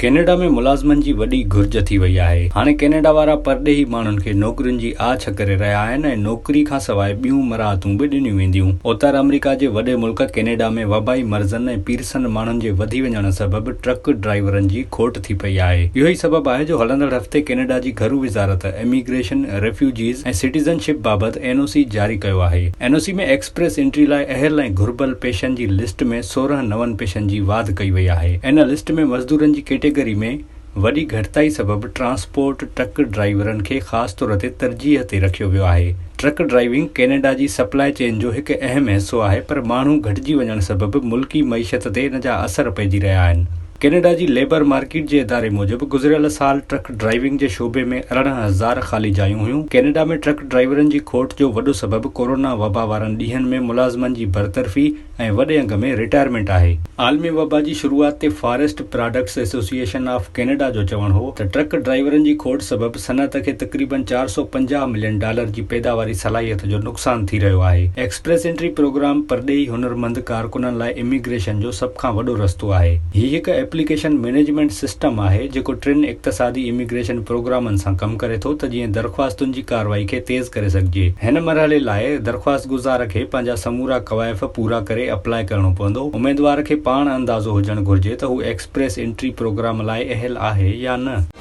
Canada ۾ ملازمن جي وڏي گهرج ٿي وئي آهي. هاڻي ڪينيڊا وارا پرڏيهي ماڻهن کي نوڪرين جي آڇ ڪري رهيا آهن ۽ نوڪري کانسواء ٻيون مراعتون به ڏنيون وينديون. اتر آمريڪا جي وڏي ملڪ ڪينيڊا ۾ وبائي مرضن ۽ پيرسن ماڻهن جي وڌي وڃڻ سبب ٽرڪ ڊرائيورن جي کوٽ ٿي پئي آهي. اهو ئي سبب آهي جو هلندڙ هفتي ڪينيڊا جي گهرو وزارت اميگريشن، ريفيوجيز ۽ سٽيزن شپ بابت اين او سي جاري ڪيو آهي. اين او سي ۾ ايڪسپريس انٽري لاء اهل ۽ گهربل پيشن جي لسٽ ۾ 16 نون پيشن جي واڌ ڪئي وئي آهي. ان لسٽ ۾ مزدورن جي ڪيٽيگري ۾ وڏي گهٽتائي سبب ٽرانسپورٽ ٽرڪ ڊرائيورن کي خاص طور تي ترجيح تي رکيو ويو آهي. ٽرڪ ڊرائيونگ ڪينيڊا جي سپلاء چين جو هڪ اهم حصو آهي پر ماڻهو گهٽجي وڃڻ سبب ملڪي معيشت تي ان جا اثر پئجي رهيا آهن. ڪينيڊا جي ليبر مارڪيٽ جي اداري موجب گذريل سال ٽرڪ ڊرائيونگ جي شعبي ۾ 18,000 خالي جايون هيون. ڪينيڊا ۾ ٽرڪ ڊرائيورن جي کوٽ جو وڏو سبب ڪورونا وبا وارن ڏينهن ۾ ملازمن جي برطرفي ۽ وڏي انگ ۾ رٽائرمينٽ آهي. عالمي وبا جي شروعات تي forest products association of Canada جو چوڻ هو ته ٽرڪ ڊرائيورن جي کوٽ سبب صنعت کي تقريبن 450 ملين ڊالر جي پيداواري صلاحيت جو نقصان ٿي رهيو آهي. ايڪسپريس انٽري پروگرام پرڏيهي هنرمند ڪارڪنن لاء اميگريشن جو سڀ کان وڏو رستو آهي. هي هڪ ايپليڪيشن مئنيجمينٽ سسٽم آهي جيڪو ٽن اقتصادي اميگريشن پروگرامن سان ڪم ڪري ٿو ته جيئن درخواستن جي ڪارروائي کي تيز ڪري سگهجي. هن مرحلي لاء درخواستگذار کي پنهنجا سمورا ڪوائف پورا ڪري اپلاء ڪرڻو پوندو. اميدوار کي پاڻ اندازو هجڻ گهرجي ته هو ايڪسپريس انٽري پروگرام لاء اهل آهي يا نه.